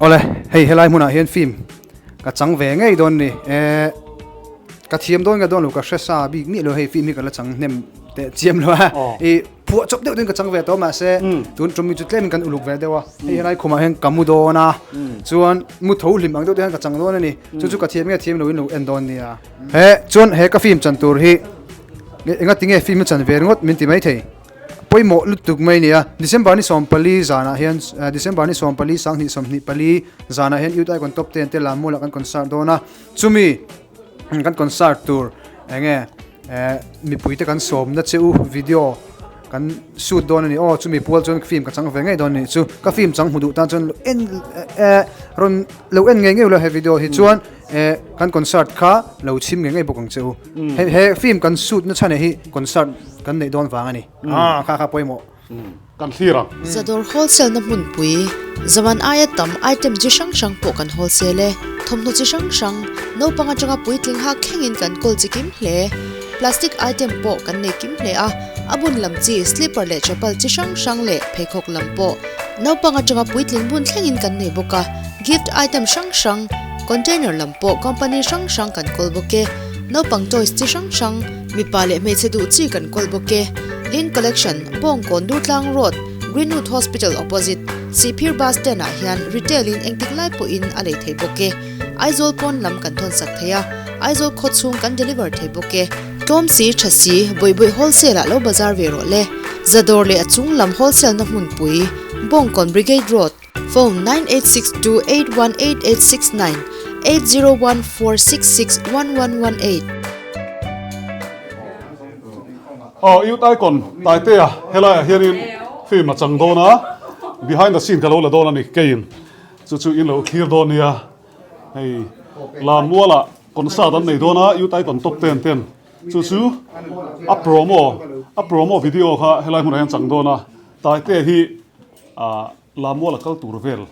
Awle, hei helai hmunah hian film ka chang ve ngei dawn ni. Eh, ka thiam dawn nge dawn lo ka hre sa bik miah lo hei film hi ka la chang hnem teh chiam lo a. I phuah chawp deuh deuhin ka chang ve tawh mahse tun tum hi chu tlemin kan uluk ve deuh a. Hei helai khumah hian ka mu dawn a, chuan mu tho hlim ang deuh te hian ka chang dawn a ni. Chu chu ka thiam nge thiam loin lo en dawn nia. He chuan he ka film chan tur hi engati nge film hi chan ve ringawt min ti maithei. Pawimawh lutuk mai nia. December ni 14 zanah hian December ni 14 sanghnih 24 zanah hian Youth Icon Top 10 te Lammualah kan concert dawn a. Chumi kan concert tur enge mipui te kan sawmna che u video kan shoot dawn a ni aw. Chumi pual chuan film ka chang ve ngei dawn a nih chu. Ka film chang hmu duh tan chuan en rawn lo en ngei ngei ula he video hi chuan kan concert kha lo chhim ngei ngei bawk ang che u. He he film kan shoot na chhan hi concert kan neih dawn vang a ni. Ah kha kha pawimawh. Kan thlir ang. Zadawr wholesale na hmunpui, zaman aia tam item chi hrang hrang pawh kan wholesale e. Thawmhnaw chi hrang hrang, naupang atanga puitling hak thlengin kan kawl chi kim hle. Plastic item pawh kan nei kim hle a, a bun lam chi slipper leh chapal chi hrang hrang leh pheikhawk lam pawh naupang atanga puitling bun thlengin kan nei bawk a. Gift item hrang hrang, container lam pawh company hrang hrang kan kawl bawk e. Naupang toys chi hrang hrang, mipa leh hmeichhe duh chi kan kawl bawk e. Lin Collection, Bawngkawn Durtlang Road, Greenwood Hospital opposite, Sihphir Bus Stand ah hian retail in engtik lai pawhin a lei thei bawk e. Aizawl pawn lam kan thawn sak thei a, Aizawl khaw chhung kan deliver thei bawk e. Tlawm si, tha si, Bawihbawih wholesale ah lo bazar ve rawh le. Zadawr leh a chung lam wholesale na hmunpui, Bawngkawn Brigade Road, Phone, 9862818869, 8014661118. Aw Youth Icon Taitea helaiah hianin film a chang dawn a, behind the scene ka lo la dawn a ni keiin chu chu in lo thlir dawn nia hei Lammualah concert an nei dawn a Youth Icon top ten ten chu chu a promo a promo video kha helai hmunah hian chang dawn a Taitea hi ah Lammual a kal tur vel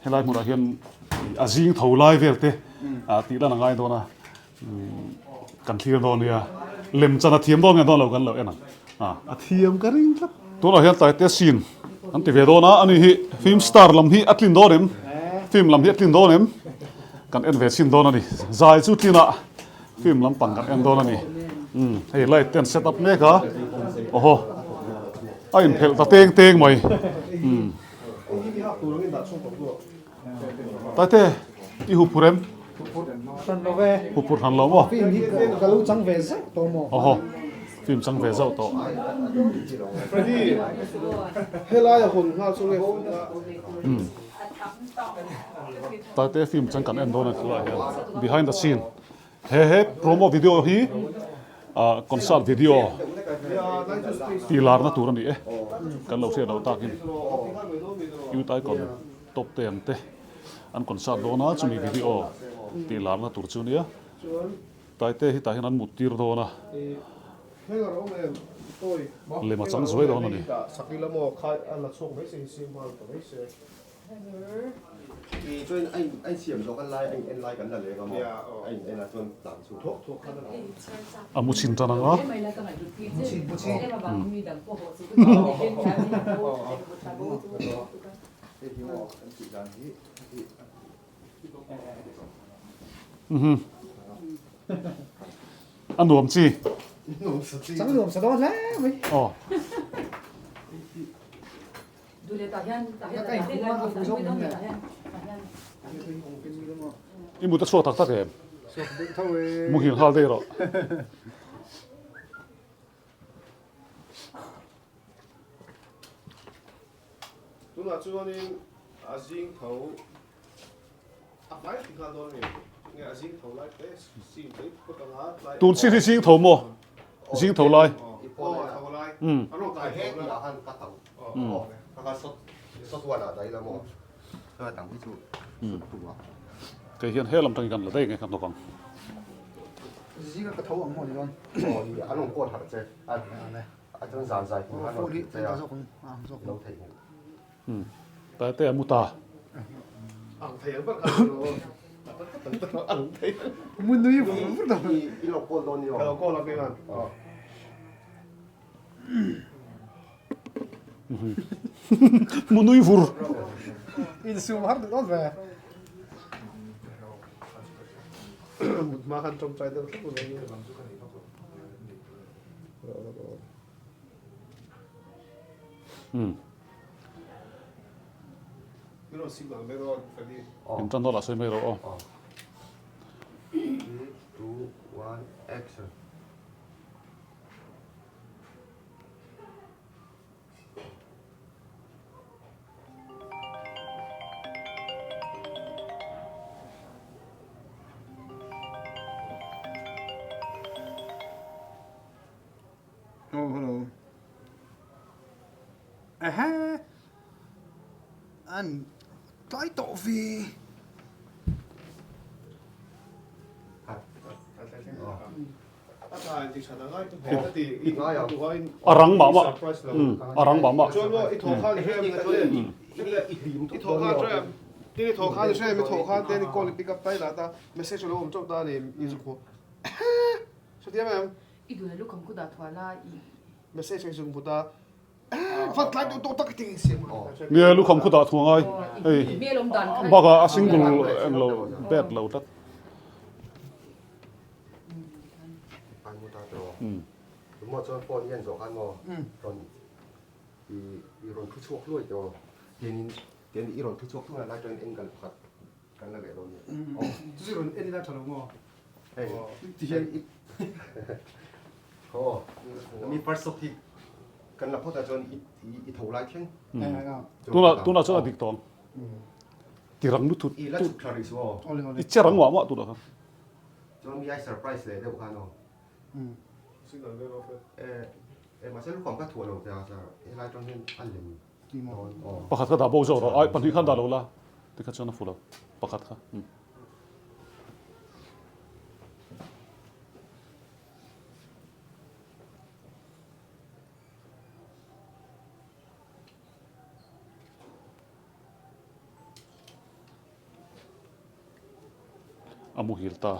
helai hmunah hian a zing tho lai vel te tih lan a ngai dawn a, kan thlir dawn nia, lem chan a thiam dawn nge dawn lo kan lo en ang, a thiam ka ring tlat. Tunah hian Taite scene an ti ve dawn a, ani hi film star lam hi a tlin dawn em, film lam hi a tlin dawn em, kan en ve chhin dawn a ni, zai chu tlin ah film lampang kan en dawn a ni, hei light te an set up mek a, awhaw. A inphelh ta teng teng mai. Taite, i hup phur em? Hup phur hran lo maw? Film hi ka lo chang ve zauh tawh maw? Awhaw, film chang ve zauh tawh. Freddy, helai a hawn nghal chu nge phone a? Taite film chang kan en dawn a tunah hian behind the scene. He he promo video hi ah concert video tih larna tur a ni e, kan lo hriat loh takin Youth Icon top ten te an concert dawn a chumi video tih larna tur chu nia Taite hi tah hian an mut tir dawn a lem a chang zuai dawn a ni. A mu chhin tan ang a. A nuam chi. Chang nuam sa dawn hle mai. Aw. I mut a chhuak tak tak em? Muhil nghal daih rawh. Tunah chuanin a zing tho a hmai ti nghal dawn nge nge a zing tho lai te sim te phawt anga tlai Tun chin hi zing tho maw? Zing tho lai. Aw tho lai a rawk kai tho lai. Kei hian he lam tangin kan la daih nge ka hnawk ang. Zinga ka tho ang maw ni dawn. Taite a mu ta. Mu nui vur. Insum har duh dawn ve. Mut hma khan tawngtai deuh thlap mai ni. Um. In tan dawn ah sawi mai rawh aw. 3, 2, 1, action. Oh, hello. Aha. An tlai tawh ve. A rang mah mah. A rang mah mah. Nia lukham khu dah thuah ngai hei bakah a single englo bed lo tlat. Tunah tunah chuan a dik tawh ang. Ti rang lutuk i che rang mah mah tunah khan. Pakhat kha dah bo zawk rawh ai pahnih khan dah lo la tikha chuan a fu lo pakhat kha. A muhil ta.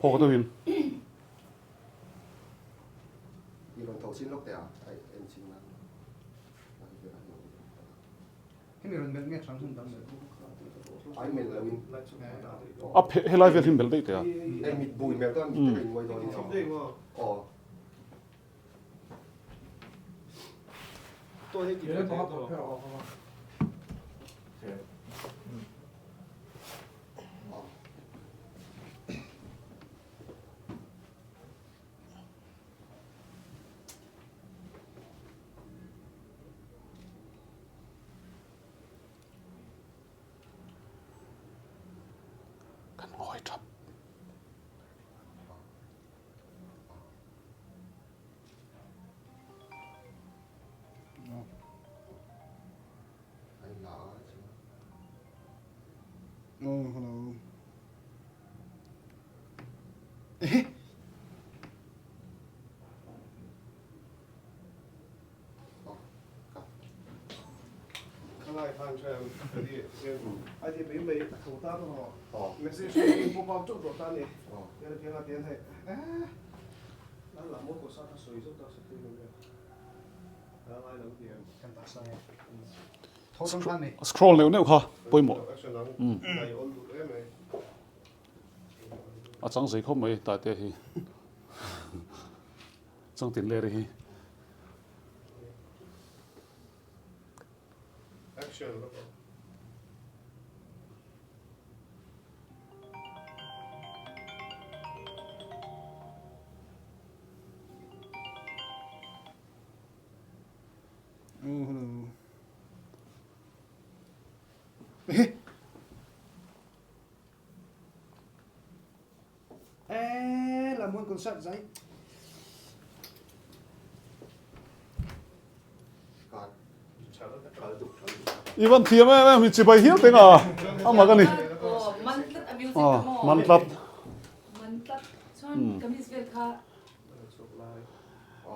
Phawk deuhin. A phe helai vel hi melh daih teh a. Kan ngawi thap. Oh, hello. Scroll neuh neuh kha pawimawh. A chang zei khawp mai Taite hi. Changtin ler hi. E Lamuan concert zai. I van thiam em em hi chibai hial teng a a mak a ni. Man tlat.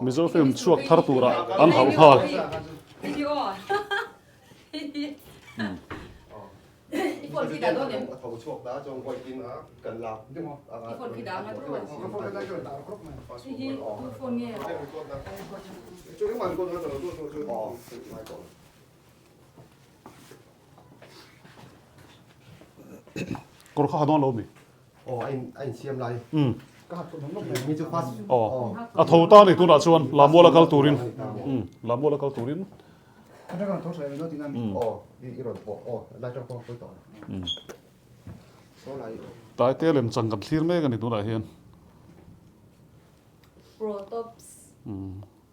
Mizo film chhuak thar turah an hauh nghal. Kawr kha ha dawn lo mi? A tho ta ni tunah chuan Lamuala kal turin Lamuala kal turin Taite lem chang kan thlir mek a ni tunah hian.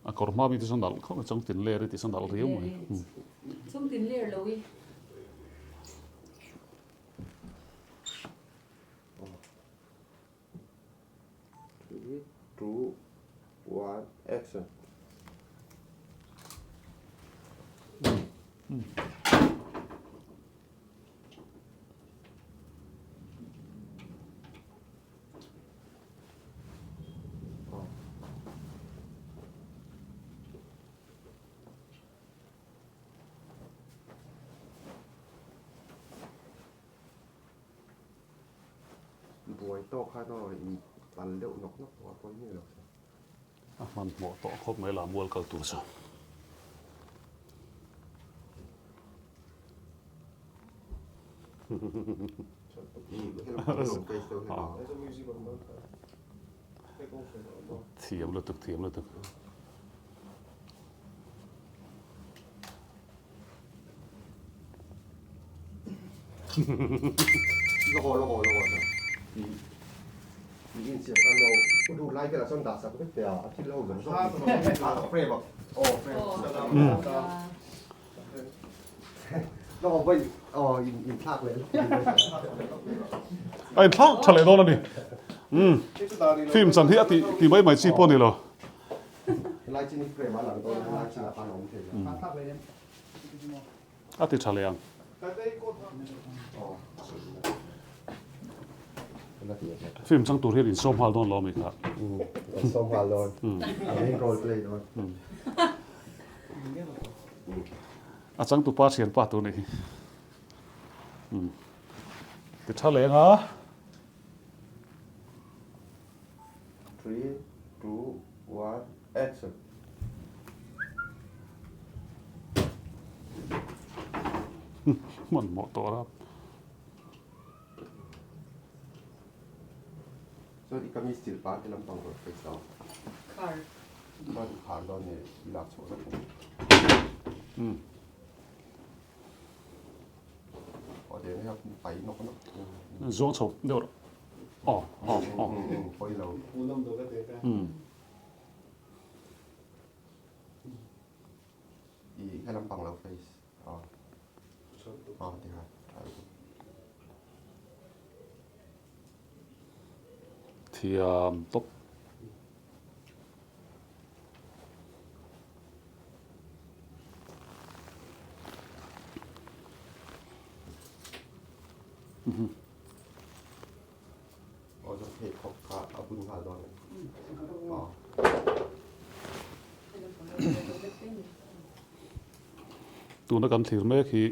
A kawr hma mi te chuan nalh khawp mai, chungtin ler i tih chuan nalh riau mai. Chungtin ler lo i. Three, two, one, action. Buai tawk khan aw in pal deuh nawk nawk tawh a pawi miah lo se. A hmanhmawh tawh khawp mai la mual kal tur chu. Thiam lutuk thiam lutuk. A inthlak tha leh dawn a ni. Film chan hi a tih tih mai mai chi pawh a ni lo. A ti tha leh ang. Film chang tur hian insawm nghal dawn lo ami kha. Insawm nghal dawn. A main role play dawn. A changtu pa thian pa tur nih hi. Ti tha leh anga. 3, 2, 1, action! Hmanhmawh tawh rap. Chuan i kamis thil pa te lampang rawn face a. Khar. Chuan i khar dawn nge i lak chhuah vek ang. Aw deng hei a pai nawk nawk. Zuang chho deuh rawh. Aw aw aw. Pawi lo. I he lampang lo face. Aw. Aw ti kha. Tha lutuk. Thiam tawp. Tuna kan thlir mek hi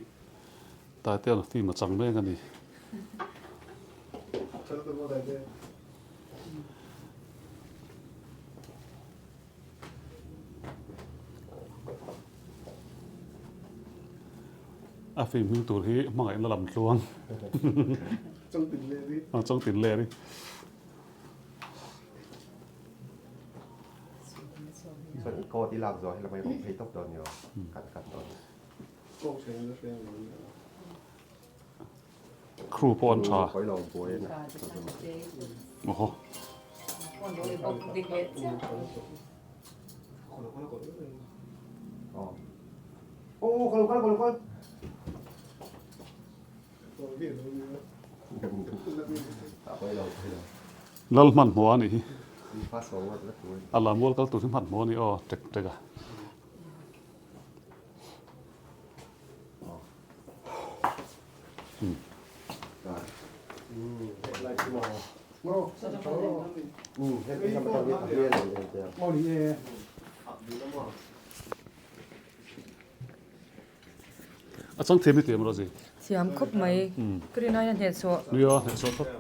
Taitea film a chang mek a ni. A film hming tur hi hmangaihna lam tluang. Changtin ler hi. Crew pawh an tha. Oho. Lal hmanhmawh a nih hi. A lam ual kal tur hi hmanhmawh a ni aw tek tek a. A chang thiam hi ti em Rosie? Thiam khawp mai. Ka rin aia hnehchhuah. Nia, hnehchhuah tlat.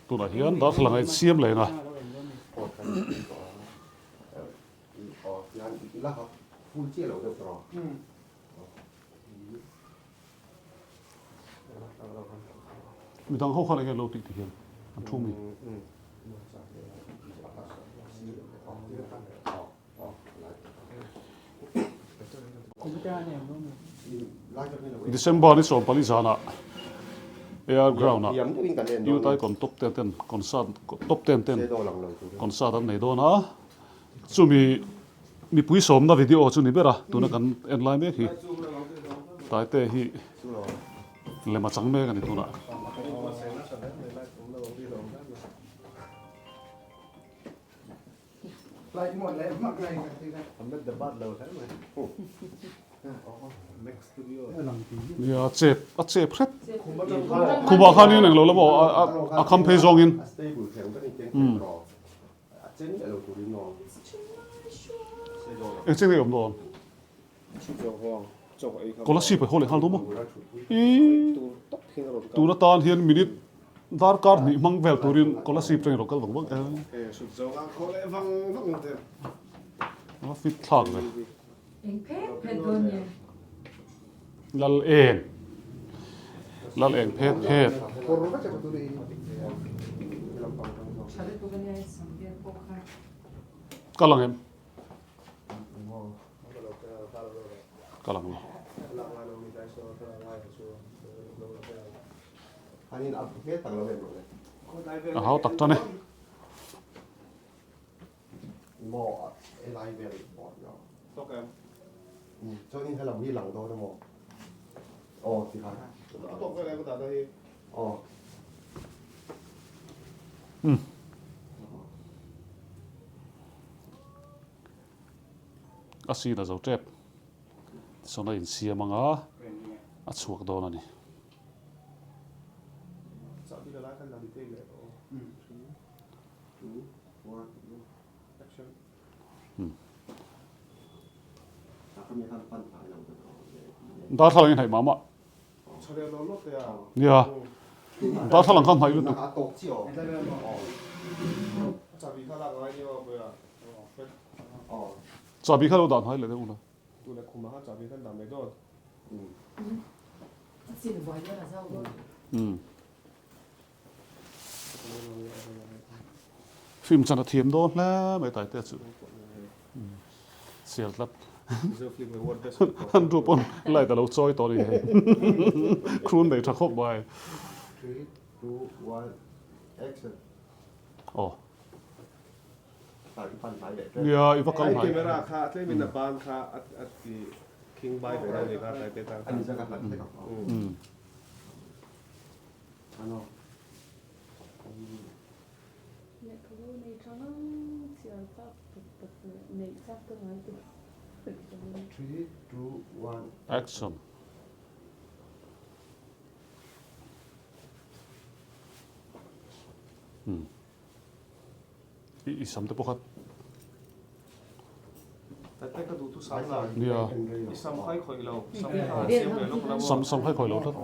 Tunah hian darthlalang a insiam leh ang a. Midang ho khan enge lo tih ti hian an thu mi. December ni 14 zanah Air Ground ah Youth Icon Top 10 ten concert Top 10 ten concert an nei dawn a, chumi mipui sawmna video chu ni ber a, tuna kan en lai mek hi Taite hi lem a chang mek a ni tunah. Nia chep a chep hret khumah khanin englo lama a kham phei zawngin eng cheng nge awm dawn Kolasib a haw leh nghal dawn maw? Ih, tun atan hian minute darkar hnih hmang vel turin Kolasib tangin rawn kal vang vang em? A fit thlak ve. Lal eng. Lal eng phet phet. Kal ang em? Ka lang lo. A hau tak tan e. Um. A sin a zo tep. Tichuan a insiam ang a, a chhuak dawn a ni. Darthlalang i hnaih mah mah. Nia, darthlalang kha hnaih lutuk. Chahbi kha lo dah hnai leh deuh ula. Film chan a thiam dawn hle mai Taite chu. Sial tlat. An tu pawn light a lo chawi tawh a ni hei. Crew nei tha khawp mai. Aw. Nia i va kal hnai. Action. I sam te pawh kha Nia Sam sam khai khawih lo tlat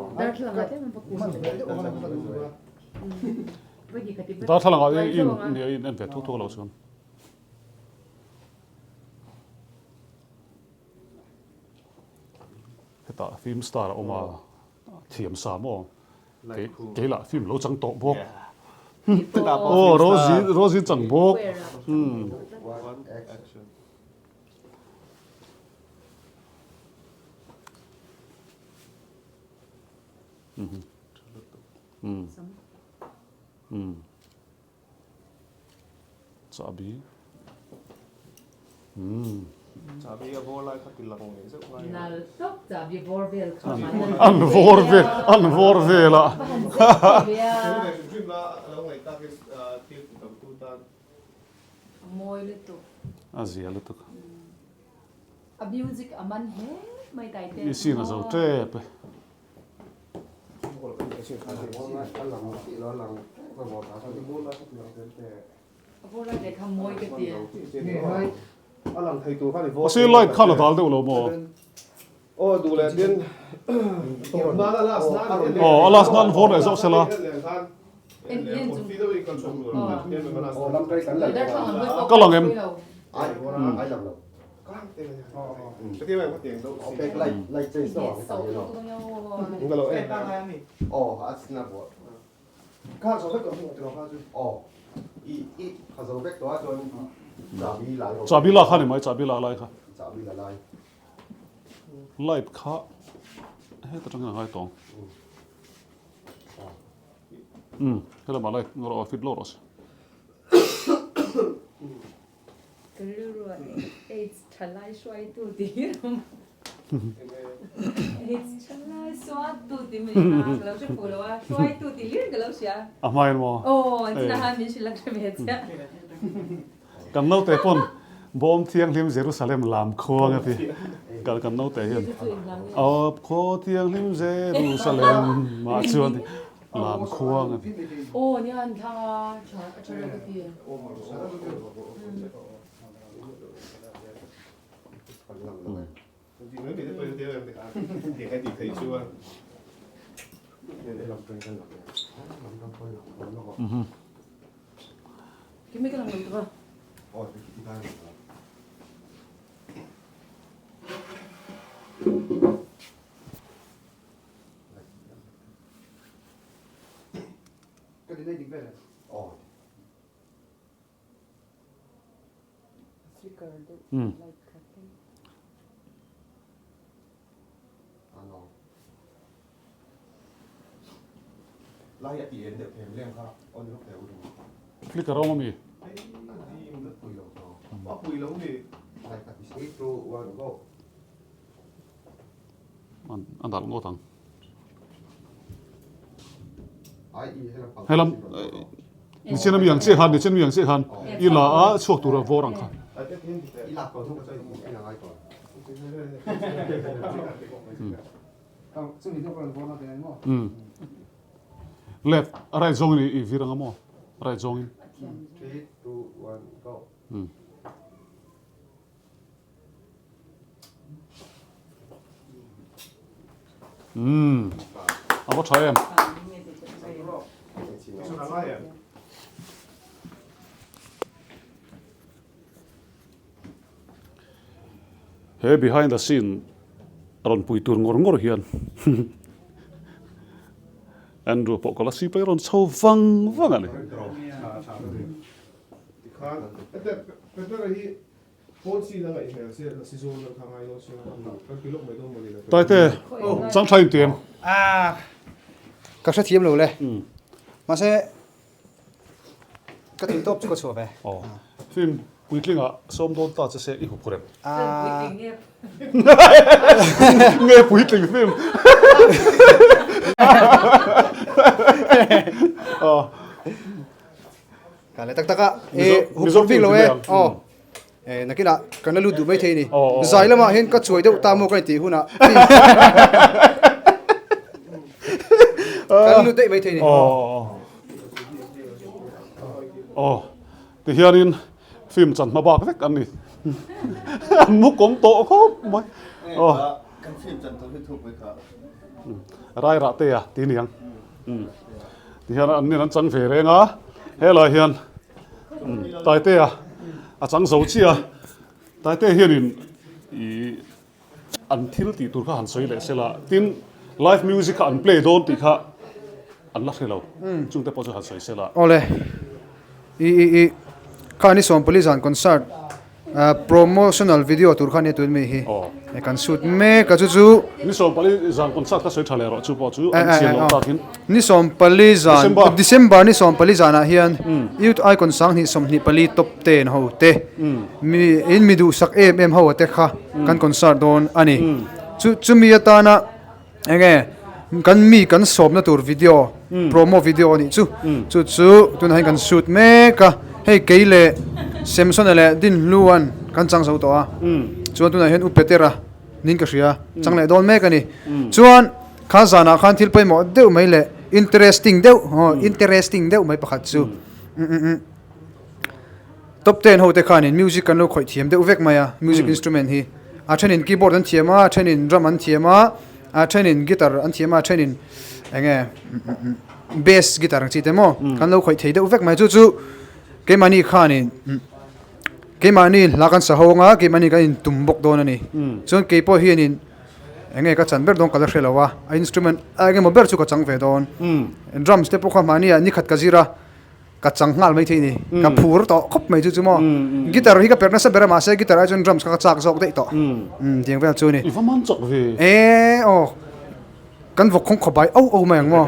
Darthlalang ah in nia in en ve thuk thuk lo chuan. Hetah film star a awm a thiam sa maw Kei lah film lo chang tawh bawk. Aw Rosie Rosie chang bawk. Umm. Chahbi. Umm. Chahbi a bawr lai kha ti lang leh zeuh ngai a. Nal tawp chahbi bawr vel kha. An vawr vel, an vawr vel a. Va han zet thei ve a. Thil ve hrim hrim la a lo ngaih takin thil ti tam tu tan. A mawi lutuk. A zia lutuk. A music a man hle mai tai te. I scene a zo tep e. Mahse light khan a dal deuh lo maw? Aw a last nan vawr leh zawk sela. Ka lang em? Chahbi la kha ni mai, chahbi la lai kha. Light kha heta tangin a ngai tawng. Umm, helama light rawh fit lo rawh se. Ka rilru ah AIDS thalai hruaitu tih hi a awm. AIDS thalai suattu tih mai kha ka lo hre fuh lo a, hruaitu tih hlir ka lo hria. A hmain maw? Aw, an chunah khan min hrilh a hre ve chiah. Kan naute pawn Bawm Thianghlim Jerusalem lam khuang a ti. Kan naute hian Aw khaw Thianghlim Jerusalem ah chuan Lam khuang a ni. Aw nia an thlang a tha a tha reuh ka ti. Kimi ka lang lo tura. Ka dinai dik vel em? Aw. Flicker deuh light kha tlem. Ano. Lai a ti en deuh them leng kha on lok deuh du. Flicker awm ami? Pui lo to. A pui lo ni. Light a ti 3 2 1 go. A dalh ngawt ang. Helam nichin ami ang chiah khan nichin ami ang chiah khan i la a chhuak tur a vawr ang kha. Left right zawngin i vir ang a maw right zawngin. Umm a va tha em. He behind the scene rawn pui tur ngawr ngawr hian Andrew pawh ka la si pawh i rawn chho vang vang a ni. Taite, chang tha in tiam. Ka hre thiam lo le. Mahse ka thei tawp chu ka chhuah ve. Aw. Film puitling ah sawm dawn ta che se i hup rem. Nge puitling film. Aw. Ka le tak tak a, e hup bik lo e, aw e nakinah kan la lut duh maithei a ni. Zai lamah hian ka chuai deuh ta maw ka intih hunah kan la lut daih maithei a ni. Aw tihianin film chan hma bak vek an ni. An mu kawm tawh khawp mai. Aw. Kan film chan tawh hi thuk mai kha. Rairah te a ti niang. Tihian an nin an chang ve reng a, helai hian Taitea a chang zo chiah a, Taitea hianin ih an thil tih tur kha han sawi leh sela, tin live music kha an play dawn tih kha an la hre lo, chungte pawh chu han sawi sela. Awle, i i i kha ni Sawmpali zan concert. Promotional video tur kha nia tun mi hi kan shoot mek a chu chu. Ni 14 zan concert kha sawi tha leh rawh chu pawh chu an chhiar loh takin. Ni 14 zan December ni 14 zanah hian Youth Icon 2024 top 10 ho te mi in mi duhsak em em ho te kha kan concert dawn a ni. Chu chumi atana Enge kan mi kan sawmna tur video promo video a nih chu chu chu tunah hian kan shoot mek a hei kei leh Samsona leh Dinhluan kan chang zo tawh a chuan tunah hian U Petera nin ka hria chang leh dawn mek a ni chuan kha zanah khan thil pawimawh deuh mai leh interesting deuh interesting deuh mai pakhat chu Top ten ho te khanin music kan lo khawih thiam deuh vek mai a, music instrument hi. A thenin keyboard an thiam a, a thenin drum an thiam a, a thenin guitar an thiam a, a thenin eng nge bass guitar ang chi te maw kan lo khawih thei deuh vek mai. Chu chu keimahni khanin keimahni hla kan sa ho anga keimahni kan intum bawk dawn a ni. Chuan keipawh hianin eng nge ka chan ber dawn ka la hre lo a, a instrument a eng emaw ber chu ka chang ve dawn. Drums te pawh kha mahnia nikhat ka zir a. Ka chang nghal mai thei ni. Ka phur tawh khawp mai chu chu maw. Guitar hi ka perh nasa ber a mahse guitar ai chuan drums kha ka chak zawk daih tawh. Umm tiang vel chu ni. I va man chak ve. E aw kan vawk khawng khawp ai au au mai ang maw.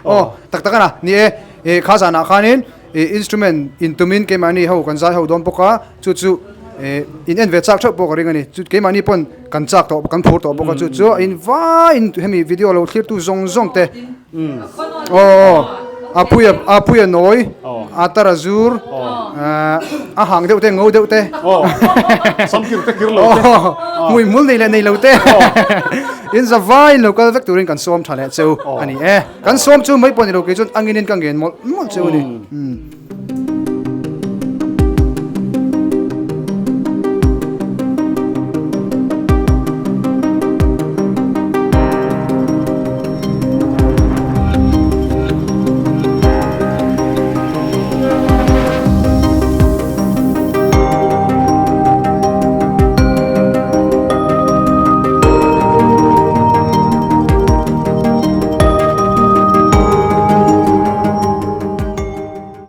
Aw tak tak a na ni e e kha zanah khanin e instrument intumin keimahni ho kan zai ho dawn bawk a chu chu e in en ve chak theuh pawh ka ring a ni. Chu keimahni pawn kan chak tawh kan phur tawh bawk a chu chu in vaiin hemi video lo thlirtu zawng zawng te Aw a pui a pui a nawi a tar a zur a hang deuh te ngo deuh te samkir te kir lo te hmui hmul nei leh nei lo te in za vai lo kal vek turin kan sawm tha leh cheu ani e kan sawm chu mai pawh ni lo kei chuan angin in ka ngen mawlh mawlh cheu ani.